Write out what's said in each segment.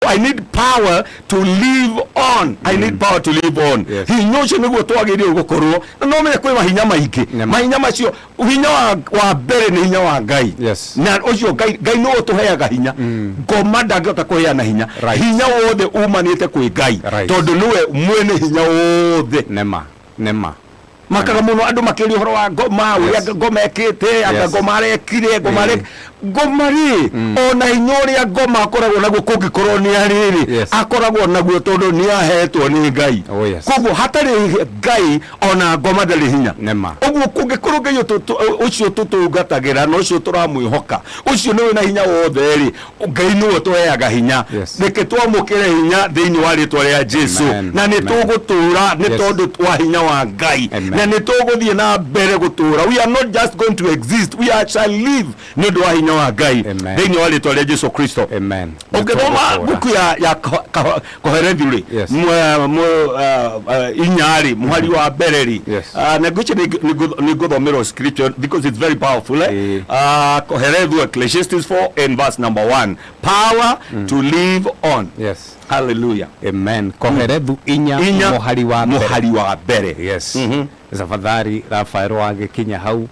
I need power to live on. I need power to live on. Hinya ũcio nĩguo twagĩrĩirwo gũkorwo na no menye kwĩ mahinya maingĩ. Mahinya macio, hinya wa mbere nĩ hinya wa Ngai. Na ũcio Ngai nĩwe ũtũheaga hinya. Ngoma ndangĩhota kũheana hinya. Hinya wothe umanĩte kwĩ Ngai. Tondũ nĩwe mwene hinya wothe. Nĩma, nĩma. Makaga mũno andũ makĩria ũhoro wa ngoma, ũrĩa ngoma ĩkĩte, anga ngoma arekire, ngoma ngoma rĩ, ona hinya ũrĩa ngoma akoragwo naguo kũngĩkorwo nĩ arĩ rĩ, akoragwo naguo tondũ nĩ ahetwo nĩ Ngai. Oh, yes. Koguo hatarĩ Ngai ona ngoma ndarĩ hinya. Nĩma. Ũguo kũngĩkorwo Ngai ũcio tũtungatagĩra na ũcio tũramwĩhoka, ũcio nĩwe na hinya wothe rĩ, Ngai nĩwe ũtũheaga hinya. Reke twamũkĩre hinya thĩinĩ wa rĩtwa rĩa Jesu. Amen. Na nĩ Amen. tũgũtũra nĩ tondũ wa hinya wa Ngai. Amen. Na nĩ tũgũthiĩ na mbere gũtũra. We are not just going to exist, we are shall live nĩ ũndũ wa hinya wa Ngai. Amen. Thĩinĩ wa rĩtwa rĩa Jesu Kristo. Amen. Ũngĩthoma Nĩ tũgũtũũra. mbuku ya Kohelethu rĩ, inya rĩ, mũhari wa mbere rĩ, na ngwĩciria nĩ ngũthomera scripture because it's very powerful, eh? Kohelethu, Ecclesiastes 4 and verse number 1. Power to live on. Hallelujah. Amen. Kohelethu inya, Inya, mũhari wa mbere. Mũhari wa mbere. Tafadhali Rafael wagĩkinya hau.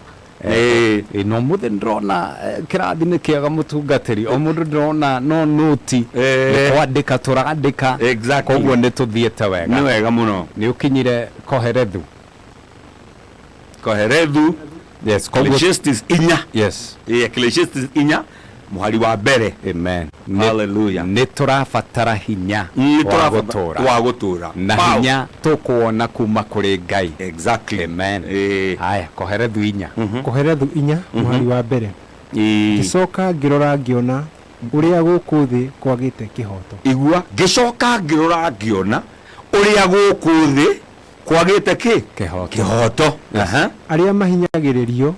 No mũthĩ ndĩrona kĩrathi nĩ kĩega mũtungatĩri, o mũndũ ndĩrona no nũti nĩ kwandĩka tũrandĩka. Koguo nĩ tũthiĩte wega. Nĩ wega mũno. Nĩ ũkinyire Kohelethu. Kohelethu. Yes, koguo Ecclesiastes inya. Ecclesiastes inya mũhari wa mbere. Amen. Hallelujah. Nĩ tũrabatara hinya Nĩ wa gũtũra. wa gũtũra. Na Power. hinya tũkuona kuma kũrĩ Ngai. Exactly. Amen. Haya, Kohelethu inya. Kohelethu inya mũhari wa mbere. Ngĩcoka ngĩrora ngĩona ũrĩa gũkũ thĩ kwagĩte kĩhoto. Igua, ngĩcoka ngĩrora ngĩona ũrĩa gũkũ thĩ kwagĩte kĩ? Kĩhoto. Kĩhoto. Aha. Arĩa mahinyagĩrĩrio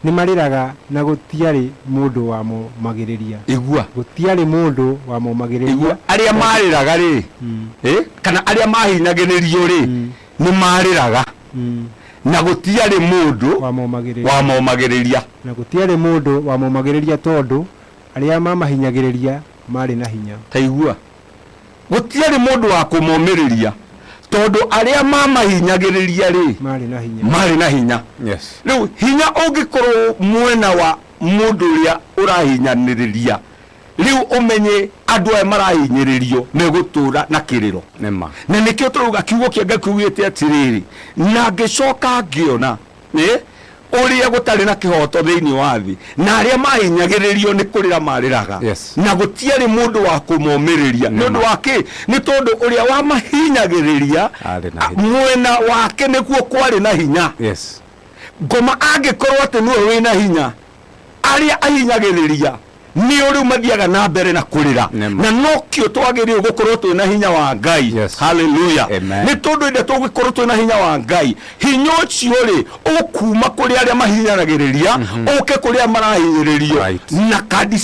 nĩ marĩraga na gũtiarĩ mũndũ wa momagĩrĩria. Igua. Gũtiarĩ mũndũ wa momagĩrĩria. Igua. Arĩa marĩraga rĩ, kana arĩa mahinyagĩrĩrio rĩ, nĩ marĩraga. Na gũtiarĩ mũndũ wa momagĩrĩria. wa momagĩrĩria. Na gũtiarĩ mũndũ wa momagĩrĩria tondũ arĩa mamahinyagĩrĩria marĩ na hinya. Ta igua. Gũtiarĩ mũndũ wa kũmomĩrĩria tondũ arĩa mamahinyagĩrĩria rĩ, marĩ na hinya. Marĩ na hinya. Rĩu hinya ũngĩkorwo mwena wa mũndũ ũrĩa ũrahinyanĩrĩria, rĩu ũmenye andũ aya marahinyĩrĩrio megũtũra na kĩrĩro. Nĩma. Na nĩkĩo tũrauga kiugo kĩa Ngai kiugĩte atĩrĩrĩ, na ngĩcoka ngĩona ũrĩa gũtarĩ na kĩhoto thĩinĩ wa thĩ, na arĩa mahinyagĩrĩrio nĩ kũrĩra marĩraga. Na gũtiarĩ mũndũ wa kũmomĩrĩria. Nĩ ũndũ wa kĩ? Nĩ tondũ ũrĩa wamahinyagĩrĩria, Arĩ na hinya. mwena wake nĩkuo kwarĩ na hinya. Ngoma angĩkorwo atĩ nĩwe wĩna hinya, arĩa ahinyagĩrĩria nĩo rĩu mathiaga na mbere na kũrĩra. Nĩma. Na nokĩo twagĩrĩirwo gũkorwo twĩna hinya wa Ngai. Hallelujah. Amen. Nĩ tondũ ĩrĩa tũgũkorwo twĩna hinya wa Ngai, hinya ũcio rĩ ũkuma kũrĩ arĩa mahinyagĩrĩria, ũke kũrĩ arĩa marahinyĩrĩrio. Na kandi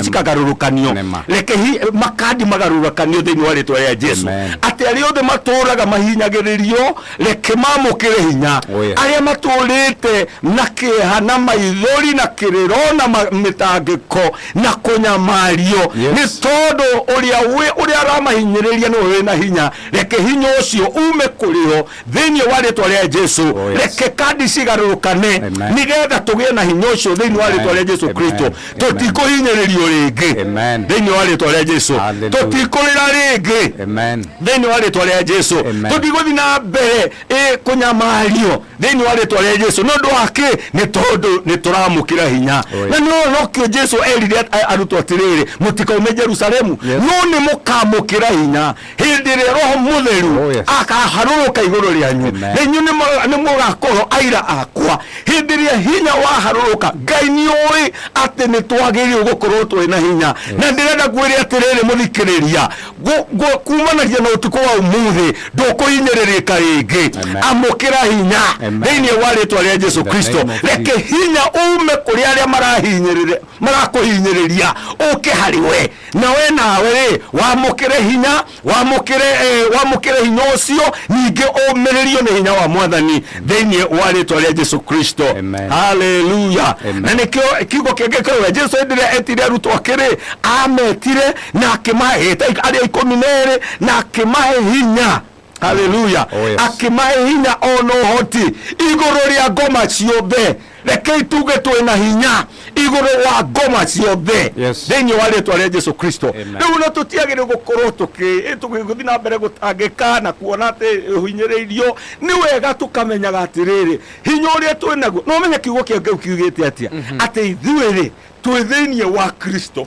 cikagarũrũkanio. Nĩma. Reke makandi magarũrũkanio thĩinĩ wa rĩtwa rĩa Jesu. Amen. Atĩ arĩa othe matũraga mahinyagĩrĩrio, reke mamũkĩre hinya. Oh, yes. Arĩa matũrĩte na kĩeha na maithori na kĩrĩro na mĩtangĩko na kũnyamario, nĩ tondũ ũrĩa aramahinyĩrĩria nĩwe wĩna hinya. Reke hinya ũcio ume kũrĩ o thĩinĩ wa rĩtwa rĩa Jesu. Oh, yes. Reke kandi cigarũrũkane Amen. nĩgetha tũgĩe na hinya ũcio thĩinĩ wa rĩtwa rĩa Jesu Amen. Kristo. Amen. Tũtikũhinyĩrĩrio rĩngĩ Amen. thĩinĩ wa rĩtwa rĩa Jesu. Hallelujah. Tũtikũrĩra rĩngĩ Amen. thĩinĩ wa rĩtwa rĩa Jesu. Amen. Tũtigũthiĩ na mbere kũnyamario thĩinĩ wa rĩtwa rĩa Jesu. Nĩ ũndũ wa kĩ? Nĩ tondũ nĩ tũramũkĩra hinya. Oh, yes. Na nĩ nokĩo Jesu erire arutwo atĩrĩrĩ, mũtikaume Jerusalemu, no nĩ mũkamũkĩra hinya hĩndĩ ĩrĩa Roho Mũtheru Oh, yes. akaharũrũka igũrũ rĩanyu. Amen. Na inyuĩ nĩ mũgakorwo aira akwa. Hĩndĩ ĩrĩa hinya waharũrũka, Ngai nĩ ũĩ atĩ nĩ twagĩrĩirwo gũkorwo twĩna hinya. Na ndĩrenda ngwĩre atĩrĩrĩ mũthikĩrĩria, kumanagia na ũtukũ wa ũmũthĩ ndũkũhinyĩrĩrĩka rĩngĩ. Amen. Amũkĩra hinya Amen. thĩinĩ wa rĩtwa rĩa Jesu In the Kristo. name of Reke Jesus. hinya ume kũrĩ arĩa marahinyĩrĩria, Ũrakũhinyĩrĩria ũke harĩ we, na we nawe rĩ, wamũkĩre hinya, wamũkĩre wamũkĩre hinya ũcio, ningĩ ũmĩrĩrio nĩ hinya wa Mwathani thĩinĩ wa rĩtwa rĩa Jesu Kristo. Amen. Haleluya. Amen. Na nĩkĩo kiugo kĩngĩ kĩrauga Jesu hĩndĩ ĩrĩa etire arutwo ake rĩ, ametire na akĩmahe arĩa 12 na akĩmahe hinya. Haleluya. Oh, yes. Akĩmahe hinya ona ũhoti igũrũ rĩa ngoma ciothe. Rekei tuge twĩna hinya igũrũ wa ngoma ciothe thĩinĩ wa rĩtwa rĩa Jesu Kristo. Amen. Rĩu no tũtiagĩrĩirwo gũkorwo tũgĩthiĩ na mbere gũtangĩka na kuona atĩ ũhinyĩrĩirio. Nĩ wega tũkamenyaga atĩrĩrĩ, hinya ũrĩa twĩ naguo, no ũmenye kiugo kĩa Ngai kiugĩte atĩa, atĩ ithuĩ rĩ, twĩ thĩinĩ wa Kristo.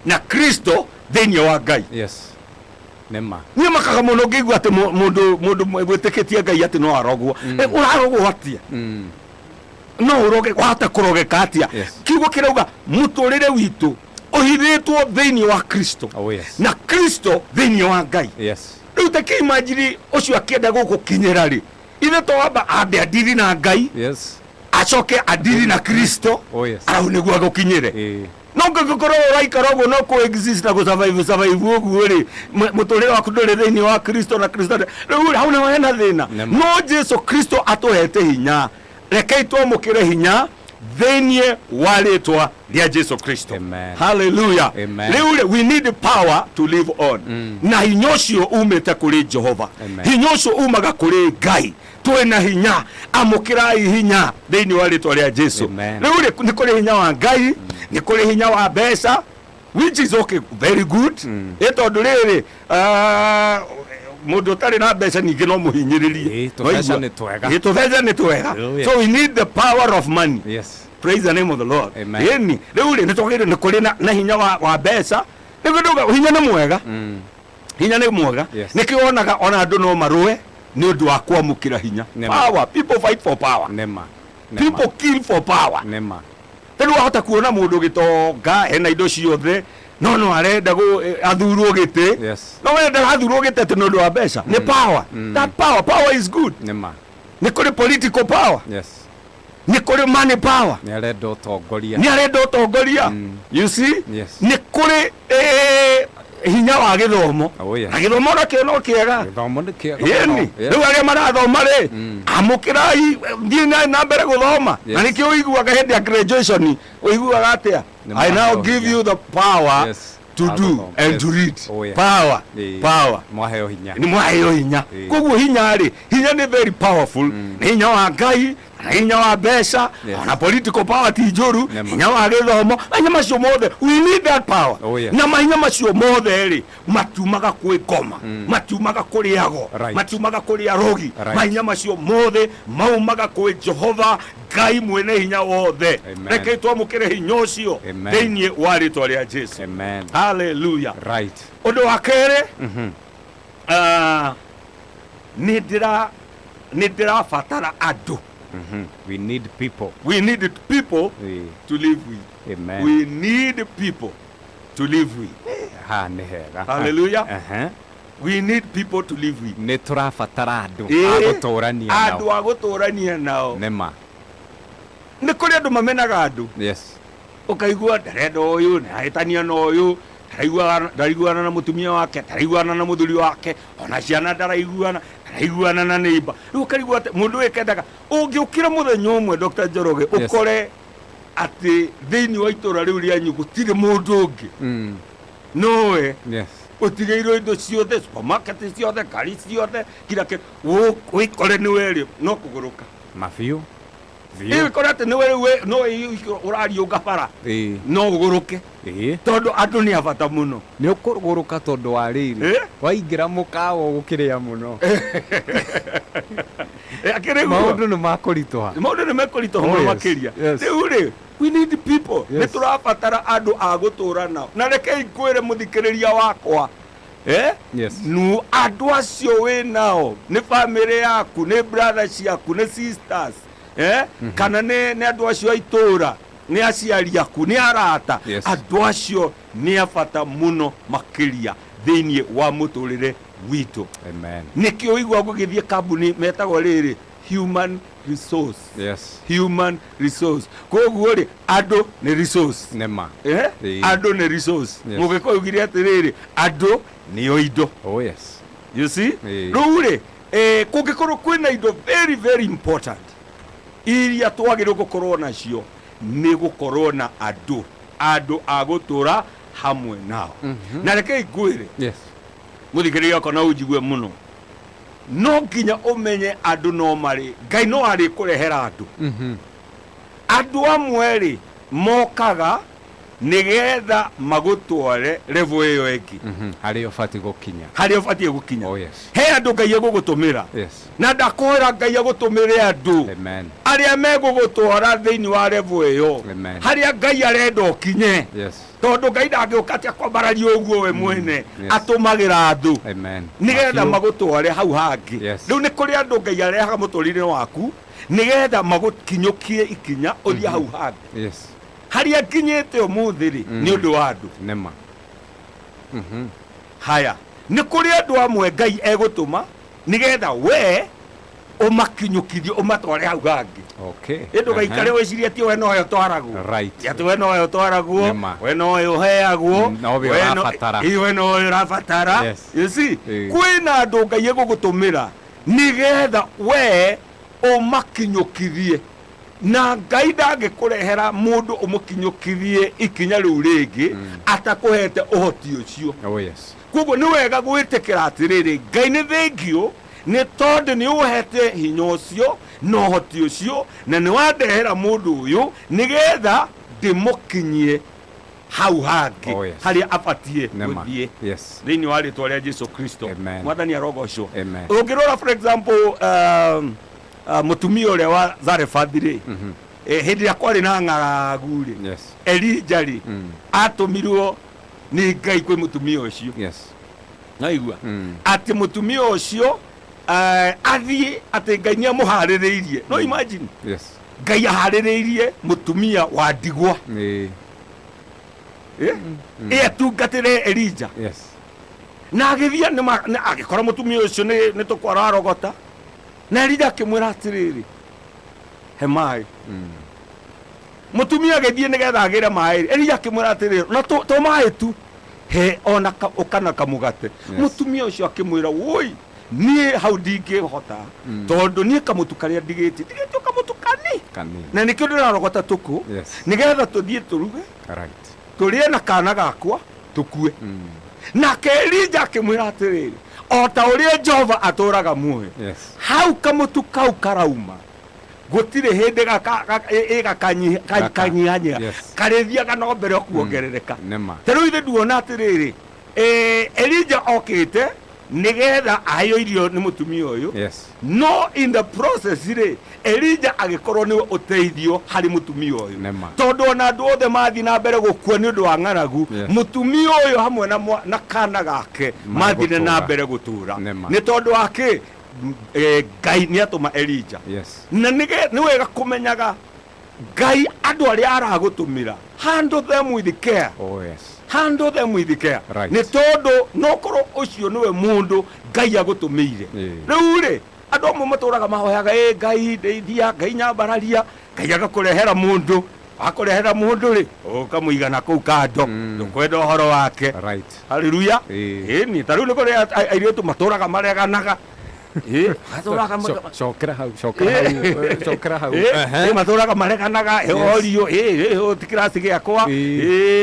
Na Kristo thĩinĩ wa Ngai. Nĩ ma. Niĩ makaga mũno ngĩigua atĩ mũndũ wĩtĩkĩtie Ngai atĩ no arogwo. Ũrarogwo atĩa? No ũroge, wahota kũrogeka atĩa? Kiugo kĩrauga mũtũrĩre witũ ũhithĩtwo thĩinĩ wa Kristo. Oh, yes. Na Kristo thĩinĩ wa Ngai. Rĩu ta kĩimajini ũcio akĩenda gũgũkinyĩra rĩ, ithe to amba ambe andiri na Ngai, acoke andiri na Kristo, Oh, yes. arabu nĩguo agũkinyĩre. No ngĩgĩkorwo ũraikara ũguo no kũ exist na gũ survive survive ũguo rĩ, mũtũrĩre waku ndũrĩ thĩinĩ wa Kristo na Kristo rĩu hau nĩho hena thĩna. Nĩma. No Jesu Kristo atũhete hinya, rekei twamũkĩre hinya thĩinĩ wa rĩtwa rĩa Jesu Kristo. Amen. Hallelujah. Amen. Rĩu rĩ, we need power to live on. Na hinya ũcio umĩte kũrĩ Jehova. Amen. Hinya ũcio umaga kũrĩ Ngai. Twĩna hinya, amũkĩrai hinya thĩinĩ wa rĩtwa rĩa Jesu. Amen. Rĩu rĩ, nĩ kũrĩ hinya wa Ngai, nĩ kũrĩ hinya wa mbeca, which is okay, very good. Ĩ tondũ rĩrĩ, mũndũ ũtarĩ na mbeca ningĩ no mũhinyĩrĩrie. Ĩ, tũbeca nĩ twega. Ĩ, tũbeca nĩ twega. Oh, yes. So we need the power of money. Praise the name of the Lord. Amen. Ĩni, rĩu rĩ, nĩ twagĩrĩirwo nĩ kũrĩ na hinya wa mbeca. Nĩguo ndauga hinya nĩ mwega. Hinya nĩ mwega. Nĩkĩo wonaga ona andũ no marũe nĩ ũndũ wa kwamũkĩra hinya. Nĩma. Power, people fight for power. Nĩma. Nĩma. People kill for power. Nĩma. Rĩu wahota kuona mũndũ gĩtonga ena indo ciothe, no no arenda athurwo gĩtĩ. No we ndarathurwo gĩtĩ atĩ nĩ ũndũ wa mbeca. Nĩ power. That power, power is good. Nĩma. Nĩ kũrĩ political power. Nĩ kũrĩ money power. Nĩ arenda ũtongoria. Nĩ arenda ũtongoria. You see? Nĩ kũrĩ hinya wa gĩthomo. Oh, yes. Na gĩthomo nakĩo no kĩega. Gĩthomo nĩ kĩega Ĩni, mũno. Yes. rĩu arĩa marathoma rĩ, amũkĩrai, thiĩ na mbere gũthoma. Na nĩkĩo ũiguaga hĩndĩ ya graduation, ũiguaga atĩa? Nĩ I now maheo give hinya. you the power to do Agũthoma. and to read. Oh, yes. Power, power. Mwaheo hinya. Nĩ mwaheo hinya. Koguo hinya rĩ, hinya nĩ very powerful. Nĩ hinya wa Ngai, na hinya wa mbeca, ona political power ti njũru, Nĩma. hinya wa gĩthomo, mahinya macio mothe, we need that power. Oh, yes. Na mahinya macio mothe rĩ, matiumaga kwĩ ngoma, matiumaga kũrĩ ago, matiumaga kũrĩ arogi. Mahinya macio mothe maumaga kwĩ Jehova Ngai mwene hinya wothe. Amen. Rekei twamũkĩre hinya ũcio Amen. thĩinĩ wa rĩtwa rĩa Jesu. Amen. Hallelujah. Ũndũ wa kerĩ, nĩ ndĩrabatara andũ. We need people. We need people to live with. Amen. We need people to live with. Ha, nĩ hega. Hallelujah. We need people to live with. Nĩ tũrabatara andũ a gũtũrania nao. Andũ a gũtũrania nao. Nĩma. Nĩ kũrĩ andũ mamenaga andũ. Ũkaigua ndarenda ũyũ, ndarahĩtania na ũyũ, ndaraiguana na mũtumia wake, ndaraiguana na mũthuri wake, ona ciana ndaraiguana, ndaraiguana na neighbor. Rĩu ũkaigua atĩ mũndũ ũyũ kendaga ũngĩũkĩra mũthenya ũmwe Dr. Njoroge, ũkore atĩ thĩinĩ wa itũra rĩu rĩanyu gũtirĩ mũndũ ũngĩ. Nowe ũtigĩirwo indo ciothe, supermarket ciothe, ngari ciothe, kila kĩndũ. Wĩkore nĩwe rĩ, no kũgũrũka. Mabiũ. Ĩĩ, ũkore atĩ nĩwe rĩu no ũrariũnga bara. No ũgũrũke. Tondũ andũ nĩ a bata mũno. Nĩ ũkũgũrũka tondũ wa rĩrĩ. Waingĩra mũkawa ũgũkĩrĩa mũno. Akĩrĩ guo. Maũndũ nĩ makũritũha. Maũndũ nĩ mekũritũha Oh, mũno yes. makĩria. Rĩu rĩ, we need people. Nĩ tũrabatara andũ a gũtũra nao. Na rekei ngwĩre mũthikĩrĩria wakwa. Nu andũ acio wĩ nao, nĩ family yaku, nĩ brothers ciaku, nĩ sisters. Kana nĩ andũ acio a itũũra, nĩ aciari aku, nĩ arata. Andũ acio nĩ a bata mũno makĩria thĩinĩ wa mũtũrĩre witũ. Amen. Nĩkĩo ũiguaga gũgĩthiĩ kambuni metagwo rĩrĩ Human resource. Yes. Human resource. Koguo rĩ, andũ nĩ resource. Nĩma. Eh? Ĩĩ. Andũ nĩ resource. Yes. Mũgĩkũyũ ugire atĩrĩrĩ, andũ nĩo indo. Oh yes. You see? Ĩĩ. Rĩu rĩ, kũngĩkorwo kwĩna indo very very important iria twagĩrĩirwo gũkorwo nacio, nĩ gũkorwo na andũ, andũ a gũtũra hamwe nao. Na rekei ngwĩre, Yes. mũthikĩrĩria wakwa, no ũnjigue mũno, no nginya ũmenye andũ no marĩ, Ngai no arĩkũrehera andũ. Andũ amwe rĩ, mokaga nĩgetha magũtware level ĩyo ĩngĩ. Harĩa ũbatiĩ gũkinya. Harĩa ũbatiĩ gũkinya. Oh yes. He andũ Ngai egũgũtũmĩra. Na ndakoera Ngai agũtũmĩre andũ Amen. arĩa megũgũtwara thĩinĩ wa level ĩyo Amen. harĩa Ngai arenda ũkinye. Yes. Tondũ Ngai ndangĩũka atĩ akwambararia ũguo we mwene. Atũmagĩra andũ Amen. nĩgetha Mabiũ. magũtware hau hangĩ. Rĩu nĩ kũrĩ andũ Ngai arehaga mũtũrĩre waku nĩgetha magũkinyũkie ikinya ũthiĩ hau hangĩ. Harĩa nginyĩte ũmũthĩ rĩ, nĩ ũndũ wa andũ. Nĩma. Haya, nĩ kũrĩ andũ amwe Ngai egũtũma nĩgetha we ũmakinyũkithie, ũmatware hau hangĩ. Ĩ ndũgaikare wĩcirie atĩ we nowe ũtwaragwo. Atĩ we nowe ũtwaragwo, Nĩma. we nowe ũheagwo, Nowe we ũrabatara. Ĩ, we nowe ũrabatara. Yes. You see? Ĩ. Kwĩna andũ Ngai egũgũtũmĩra nĩgetha we ũmakinyũkithie, na Ngai ndangĩkũrehera mũndũ ũmũkinyũkithie ikinya rĩu rĩngĩ atakũhete ũhoti ũcio. Oh yes. Koguo nĩ wega gwĩtĩkĩra atĩrĩrĩ, Ngai nĩ thengio nĩ tondũ nĩ ũhete hinya ũcio na ũhoti ũcio, na nĩ wandehera mũndũ ũyũ nĩgetha ndĩmũkinyie hau hangĩ Oh, yes. harĩa abatiĩ Nĩma. gũthiĩ. Yes. Thĩinĩ wa rĩtwa rĩa Jesu Kristo, Amen. Mwathani arogocwo. Amen. Ũngĩrora, for example, mũtumia ũrĩa wa Zarefathi rĩ, hĩndĩ ĩrĩa kwarĩ na ng'aragu rĩ, Yes. Elija rĩ, atũmirwo nĩ Ngai kwĩ mũtumia ũcio. Yes. Naigua atĩ mũtumia ũcio, athiĩ, atĩ Ngai nĩ amũharĩrĩirie. No imagine, Yes. Ngai aharĩrĩirie mũtumia wa ndigwa Ĩĩ. Ĩ atungatĩre Elija. Yes. Na agĩthiĩ agĩkora mũtumia ũcio nĩ tũkũ ararogota, na Elija akĩmwĩra atĩrĩrĩ, he maĩ. Mũtumia agĩthiĩ nĩgetha agĩre maĩ, Elija akĩmwĩra atĩrĩrĩ, na to maĩ tu, he ona ũkana kamũgate. Mũtumia ũcio akĩmwĩra, woi, niĩ hau ndingĩhota, tondũ niĩ kamũtu karĩa ndigĩtie, ndigĩtie kamũtu kani Kanini. na nĩkĩo ndĩrarogota tũkũ nĩgetha tũthiĩ tũruge, tũrĩe na kana gakwa, tũkue. Nake Elija akĩmwĩra atĩrĩrĩ, o ta ũrĩa Jehova atũraga muoyo, hau kamũtu kau karauma gũtirĩ hĩndĩ ĩgakanyihanyiha, karĩthiaga no mbere o kuongerereka. Nĩma. Ta rĩu ithe nduona atĩrĩrĩ, Elija okĩte nĩgetha aheo irio nĩ mũtumia ũyũ. No in the process rĩ, Elija agĩkorwo nĩwe ũteithio harĩ mũtumia ũyũ, Nĩma. tondũ ona andũ othe mathiĩ na mbere gũkua nĩ ũndũ wa ng'aragu, Yes. mũtumia ũyũ hamwe na kana gake mathire na Magũtũũra. mbere gũtũra. Nĩma. Nĩ tondũ wa kĩ? Ngai nĩ atũma Elija. Na nĩ wega kũmenyaga Ngai andũ arĩa aragũtũmĩra, handle them with care. Oh yes. Handle them with care. Nĩ tondũ no korwo ũcio nĩwe mũndũ Ngai agũtũmĩire. Rĩu rĩ, andũ amwe matũraga mahoyaga, ĩ Ngai ndeithia, Ngai nyambararia. Ngai agakũrehera mũndũ, akũrehera mũndũ rĩ, ũkamũigana kũu kando, ndũkwenda ũhoro wake. Haleluya. Ĩni ta rĩu nĩ kũrĩ airĩtu matũraga mareganaga. Ĩ, matũraga Cokera hau, cokera hau, cokera hau. Matũraga mareganaga, orio, ĩ ti kĩraci gĩakwa,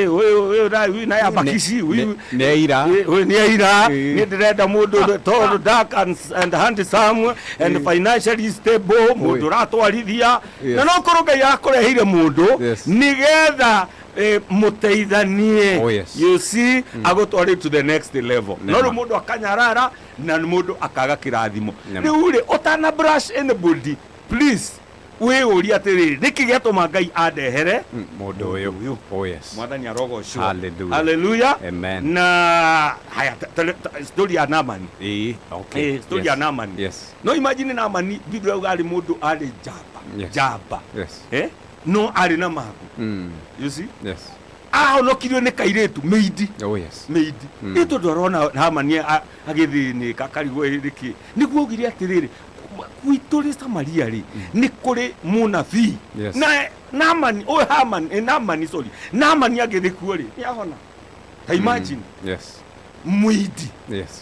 ũyũ ũyũ na ya bakici, ũyũ Nĩ aira. Ũyũ nĩ aira. Niĩ ndĩrenda mũndũ tall, dark and handsome and financially stable, mũndũ ũratwarithia. Na no korwo Ngai akũreheire mũndũ nĩgetha mũteithanie, Oh, yes. you see, agũtware to the next level. No rĩu mũndũ akanyarara na mũndũ akaga kĩrathimo. Rĩu rĩ, ũtana brush anybody, please wĩyũrie atĩrĩrĩ, nĩkĩ gĩatũma Ngai andehere Mũndũ ũyũ? Oh yes. Mwathani arogocwo. Hallelujah. Hallelujah. Amen. Na haya, story ya Naamani. Ĩĩ, okay. Story ya Naamani. No imagine, Naamani, Biblia yauga arĩ mũndũ arĩ njamba. Njamba. No arĩ na mangũ. You see? Ahonokirio nĩ kairĩtu mĩindi. Oh yes. Mĩindi. Ĩ tondũ arona Hamani agĩthĩnĩka, akarigwo ĩ nĩkĩ, nĩguo augire atĩrĩrĩ, Gwitũ rĩ, Samaria rĩ, nĩ kũrĩ mũnabii. Na Naamani, ũyũ Hamani, Naamani, sorry, Naamani agĩthiĩ kuo rĩ, nĩ ahona. Ta imagine. Mũindi.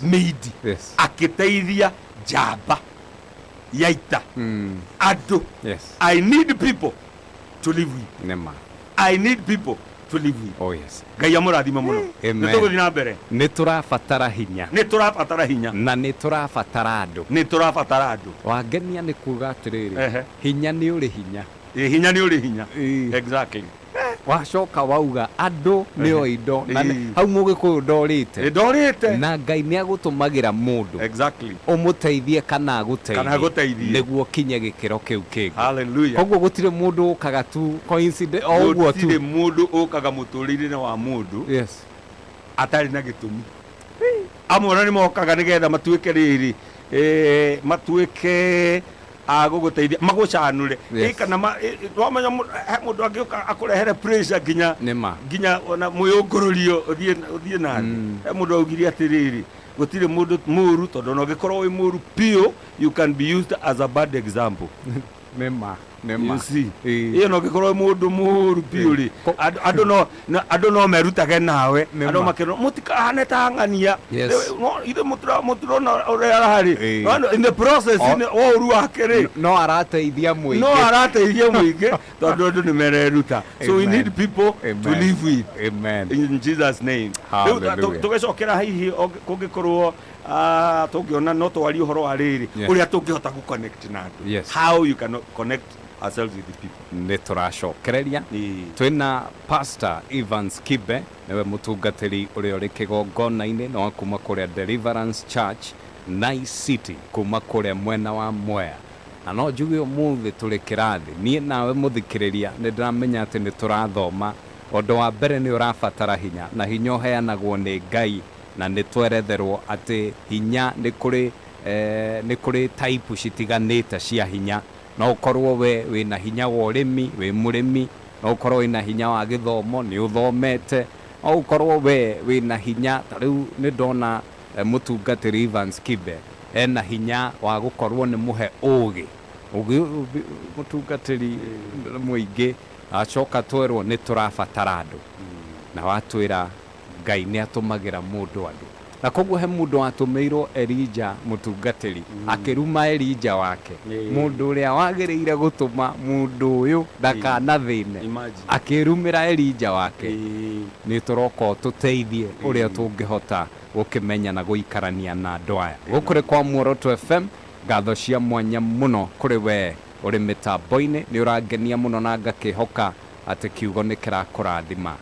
Mĩindi. Akĩteithia njamba ya ita. Andũ. I need people to live with. Nĩ ma. I need people to live with. Oh yes. Ngai amũrathime mũno. Amen. Nĩ tũgũthiĩ na mbere. Nĩ tũrabatara hinya. Nĩ tũrabatara hinya. Na nĩ tũrabatara andũ. Nĩ tũrabatara andũ. Wangenia nĩ kuga atĩrĩrĩ, hinya nĩ ũrĩ hinya. Ĩ, hinya nĩ ũrĩ hinya. Exactly. Wacoka wauga andũ nĩo indo na hau mũgĩkũyũ ndorĩte. Ndorĩte. Na Ngai nĩ agũtũmagĩra mũndũ. Ũmũteithie kana agũteithie. Kana agũteithie. Nĩguo ũkinye gĩkĩro kĩu kĩngĩ. Hallelujah. Koguo gũtirĩ mũndũ ũkaga tu coincidence o ũguo tu. Gũtirĩ mũndũ ũkaga mũtũrĩre-inĩ wa mũndũ. Atarĩ na gĩtũmi. Amwe ona nĩ mokaga nĩgetha matuĩke rĩrĩ, matuĩke a gũgũteithia, magũcanũre. Kana wamenya he mũndũ angĩũka akũrehere pressure nginya Nĩ ma. nginya ona mwĩyũngũrũrio ũthiĩ na thĩ. He mũndũ augire atĩrĩrĩ, gũtirĩ mũndũ mũru tondũ ona ũngĩkorwo wĩ mũru biũ, you can be used as a bad example. Nĩ ma, nĩ ma. You see? Ĩĩ. Ĩyo no ũngĩkorwo wĩ mũndũ mũru biũ rĩ, andũ no merutage nawe. Nĩ Andũ ma. makĩrwo, mũtikahane ta ng'ania. Yes. Rĩu, no, ithuĩ mũtirona ũrĩa ararĩ. Ĩĩ. No, in the process, in wa ũru wake rĩ. No arateithia mũingĩ. No arateithia mũingĩ, tondũ andũ nĩ mereruta. So we Amen. need people to Amen. live with. Amen. In Jesus name. Rĩu, Hallelujah. tũgĩcokera hihi kũngĩkorwo, tũngĩona no twarie ũhoro wa rĩrĩ, ũrĩa tũngĩhota gũ connect na andũ. How you can connect ourselves with the people. Nĩ tũracokereria. Twĩna Pastor Evans Kibe, nĩwe mũtungatĩri ũrĩa ũrĩ kĩgongona-inĩ na wa kuma kũrĩa Deliverance Church, Nice City, kuma kũrĩa mwena wa Mwea. Na no njuge ũmũthĩ tũrĩ kĩrathi. Niĩ nawe mũthikĩrĩria nĩ ndĩramenya atĩ nĩ tũrathoma. Ũndũ wa mbere nĩ ũrabatara hinya, na hinya ũheanagwo nĩ Ngai, na nĩ tweretherwo atĩ hinya nĩ kũrĩ, nĩ kũrĩ type citiganĩte cia hinya. No ũkorwo we wĩna hinya wa ũrĩmi, wĩ mũrĩmi, no ũkorwo wĩna hinya wa gĩthomo, nĩ ũthomete, no ũkorwo we wĩna hinya, ta rĩu nĩ ndona, mũtungatĩri Evans Kibe ena hinya wa gũkorwo nĩ mũhe ũgĩ. Ũgĩ, mũtungatĩri mũingĩ, acoka twerwo nĩ tũrabatara andũ. Na watwĩra Ngai nĩ atũmagĩra mũndũ andũ. Na koguo he mũndũ watũmĩirwo Elijah mũtungatĩri, akĩruma Elijah wake. Mũndũ ũrĩa wagĩrĩire gũtũma mũndũ ũyũ ndakanathĩne. Imagine. Akĩrumĩra Elijah wake. Nĩ tũroka ũtũteithie ũrĩa tũngĩhota gũkĩmenya na gũikarania na andũ aya. Gũkũ nĩ kwa Muoroto FM, ngatho cia mwanya mũno kũrĩ we ũrĩ mĩtambo-inĩ, nĩ ũrangenia mũno na ngakĩhoka atĩ kiugo nĩ kĩrakũrathima.